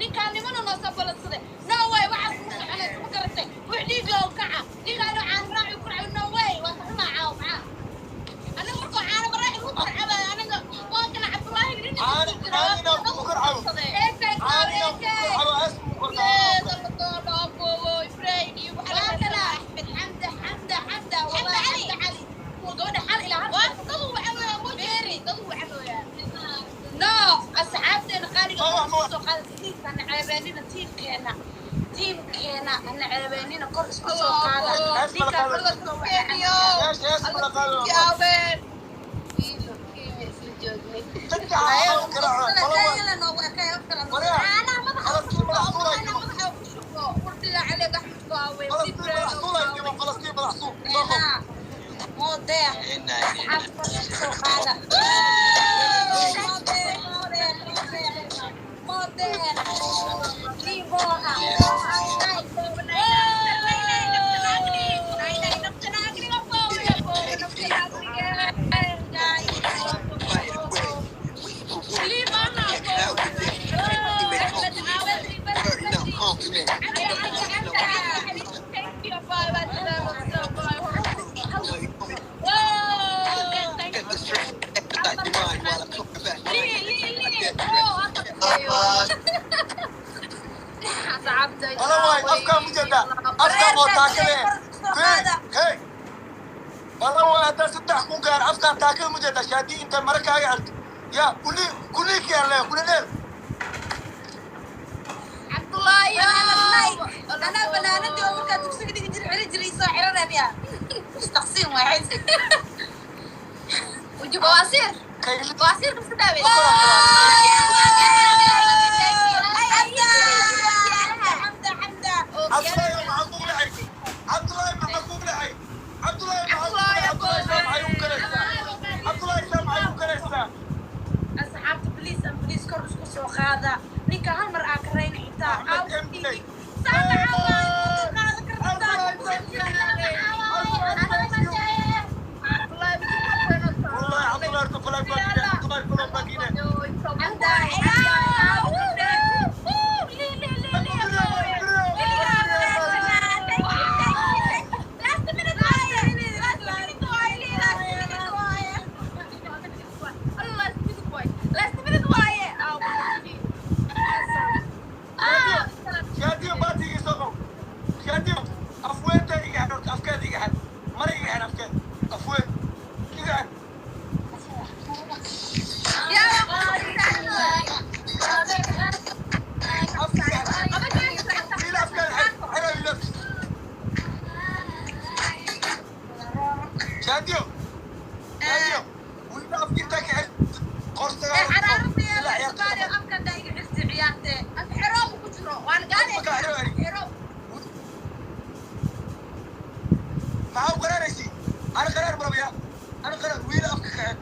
Ninkaan nimanu noo soo balansaday. No way, waxaas ku soconaysa ma garatay. Wix dhiig loo kaca. Ninkaan caano raaci ku raaci, no way, waa ka xumaa caawa maxaa. Anaga markuu caano maraaci ku korcabaayo, anaga waa kana Cabdullaahi dhinaca Caani ku jira. caani inaa ku kor cabo. Caani inaa ku kor cabo hees ku kor cabo. Axmed Xamda, Xamda, Xamda, wallahi Xamda Cali gabadha xal ilaa no asxaabteena qaaliga soo qaada. Tiimka hana ceebeenina, tiimkeena, tiimkeena hana ceebeenina, kor isku soo qaada. Hees mala Ninkaan qaado. Hees hees mala qaado. Saddex xabo garaaco. Qolo waa. Falastiin madax suulay timo. Falastiin madax suulay timo. Falastiin madax suul. Soo qof. Modeeq, asxaabta kor isku soo qaada. Modeeq, modeeq, modeeq, liibooha. Qolo waay afkaa mujeedaa. Afkaa oo taakada eh. Hey, hey. Qolo waay haddaa 3000 gaar afkaa taakada mujeedaa shaadii inta mara kaaga xirto. Yaa kuli kuli kiyaan leeyahay kuli dheer. Anaa banaanadii oo markaa dugsiga dhigi jir xiri jiray soo xiranaya taqsiim waa xisi. Kayli. Cabdullaahi maxaa kugu dhacay? Cabdullaahi maxaa kugu dhacay? Cabdullaahi maxaa kugu dhacay? Cabdullaahi saa maxay u galaysaa? Cabdullaahi saa maxay u galaysaa? Asxaabta, please and please, kor isku soo qaada. Ninka hal mar aa karayna xitaa. Axmed MK. Wallahi Cabdullaahi horta falaag baa kiine. Cabdullaahi falaag baa kiine. Shaadiyo baatigii soo qow. Shaadiyo afweenta iga xidh horta, afkeeda iga xidh. Mara iga xidh afkeeda. Afween iga xidh. Afka iga xidh. Wiil afkeeda xidh. Xidha wiil afka. Shaadiyo. Shaadiyo. Wiil afka intaa ka xidh. Qoorta ilaa ciyaarta ka baxdo. Afka ka xidho ari. Maxaa u qaraaraysi? Ana qaraar marabaya. Ana qaraar wiil afka ka xidh.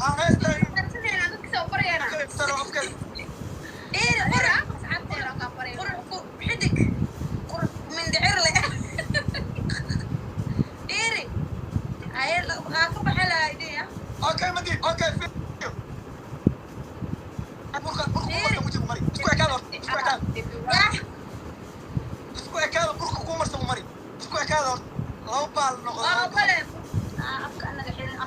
Aan heestaa afkeeda. Xidig mindhicir le iri aa ka baxalaydaya. Okay, Madi. Okay, fiir. Burka burka ku marsan wajiga mari. Isku ekaada horta. Isku ekaada. Isku ekaada burka ku marsan mari. Isku ekaada horta. Laba baal noqdo. Laba baal. Afka anaga xirin.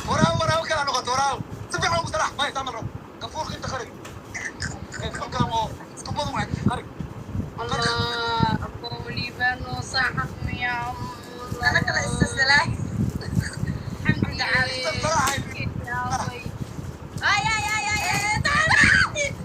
Waraaw waraaw kala noqoto waraaw. Si fiican ugu salax. May taamal rab. Gafuurka inta kharig. Kan oo tubadu waa kharig. Ana kala istasalaay. Inta salaxay. Ay, ay, ay, ay, ay.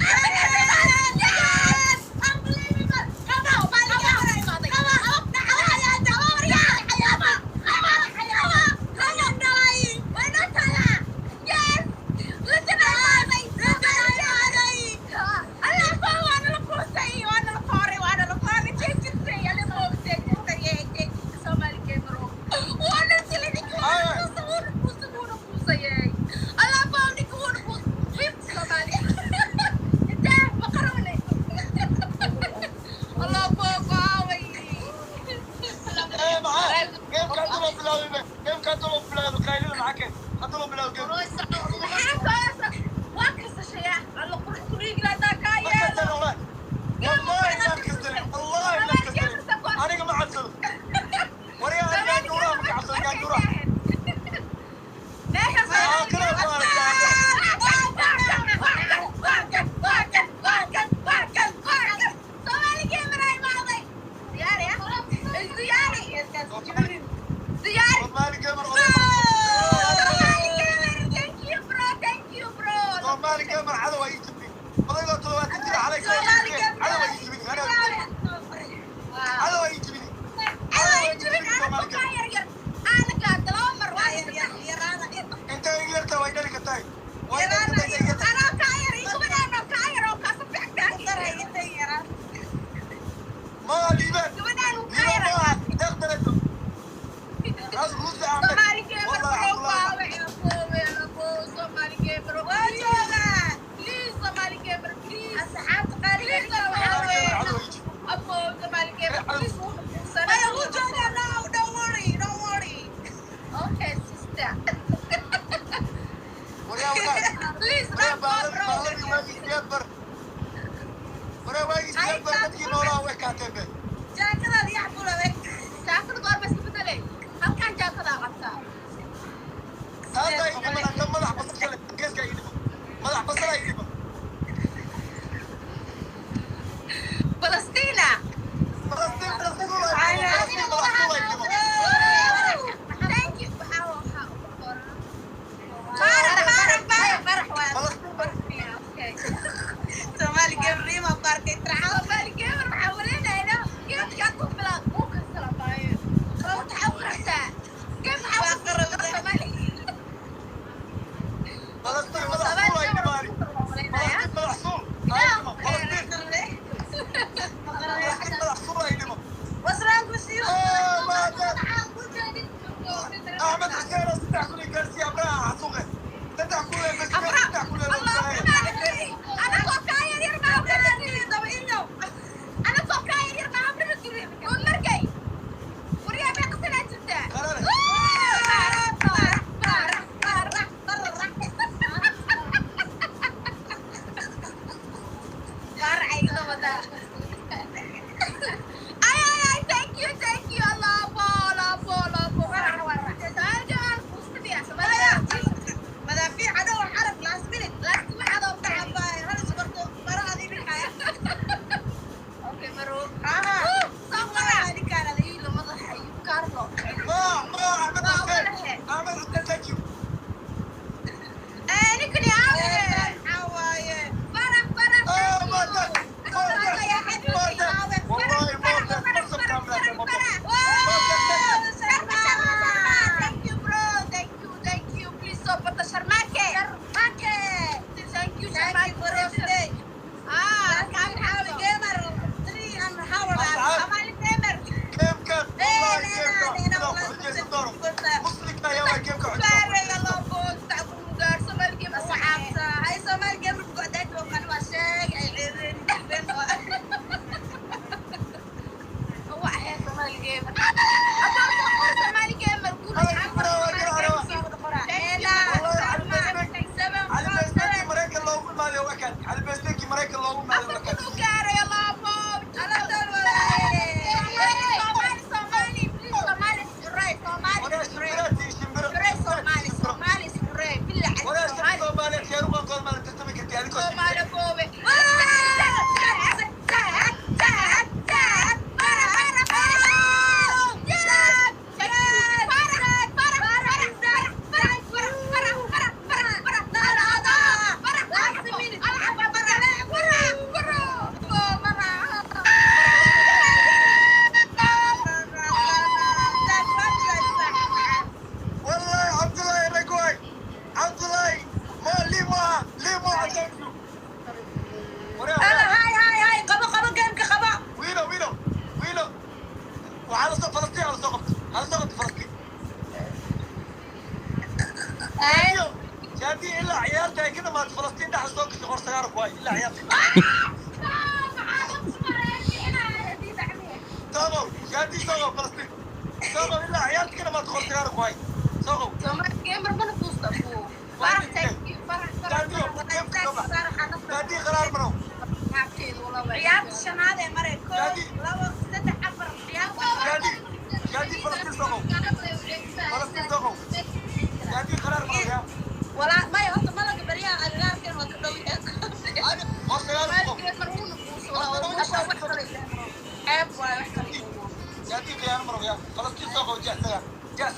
bilaawday geemka hadda loo bilaawday qaylida maxaa keen hadda loo bilaawday geemka Waa kasashayaa alla qurux ku dhiigla hadaa kaa ma yeelo. kastan wallahi wallahi inaan kastanin wallahi inaan kastanin aniga ma cabsado waryaa aniga gaanjuuraha ma ka cabsado gaanjuuraha aa kale ku aragtaa. Somali gamer Somali gamer cadow ay jibin odaygoo 70 jira xalay cadow ay jibin cadow ay jibin cadow ay jibin Somali gamer intay igu yartaa way dhali kartaa way dhali kartaa intay igu yartaa ma liibaan liibaan ma deeq darajo raas ruusi Axmed Somali gamer wallahi bro, Cabdullahi Somali gamer please, Somali gamer please. Somali gamer cadow ay jibin. Abo Somali gamer please. Okay sister. Waryaa wallahi Please waryaa don't go baaladii bro. baaladii waagii siyaad bar waryaa waagii siyaad bar dadkii noolaa way kaateen be. Jaakada goor ba iska bedelay. Halkan jaakadaa qabtaa. Taasaa ii dhiman anta madax basasha leh geeska ii dhiman madax basalaa ii dhiman. Falastina. Falastiin madax suul ay dhiman Falastiin madax suul ay dhiman. Thank you. Waxaa ugu qoran. Farax Farax Farax. Falastiin Okay. Somali gamer waxaa wareynayna geedka ku bilaad uu kasala baayo. Waxaa u qartaa. Geed waxaa u qartaa Somali. Falastiin madax suul ay dhimaani Falastiin madax suul ay dhiman Falastiin Falastiin madax suul ay dhiman. Maadad Axmed Xuseen oo 3000 ii gaarsiiya abraha xasuuqe 3000 ee basiya 3000 ee loo sameeyay. Qarare ma ma Axmed Xuseen Axmed Xuseen thank you. Maadad maadad maadad wallahi maadad marsab kaamilaa maadad maadad thank you. Asxaab geemkan wallahi geemka sidaan ku xujaysan doono muslimka ayaa waa geemka xujada ku xujaysan doono. Hala shimbira waa garacrawa wallahi cali beesbeeg cali beesbeegkii maraykan loogu imaaday waa kan cali beesbeegkii maraykan loogu imaaday waa kan. Waraa shimbiraati shimbiro shimbiraati shimbiro waraa shab Soomaaliyeed sheeruqankooda maala tartami karti adigoo shimbire. Wallahi Cabdullaahi rag waay Cabdullaahi ma lii maaha lii maaha thank you. Waraa waraa wiilo wiilo wiilo waxaa lasoo Falastiin hala soo qabto hala soo qabto Falastiin. Shaadiyo shaadiyo ilaa ciyaarta ay ka dhamaato Falastiin dhexda soo gasho qor sagaar ku hay ilaa ciyaarta. Soomow shaadiyo soomow Falastiin soomow ilaa Ciyaarta ka dhamaata, qorsagaara ku hay. Soo qow. Soomaali gamer mana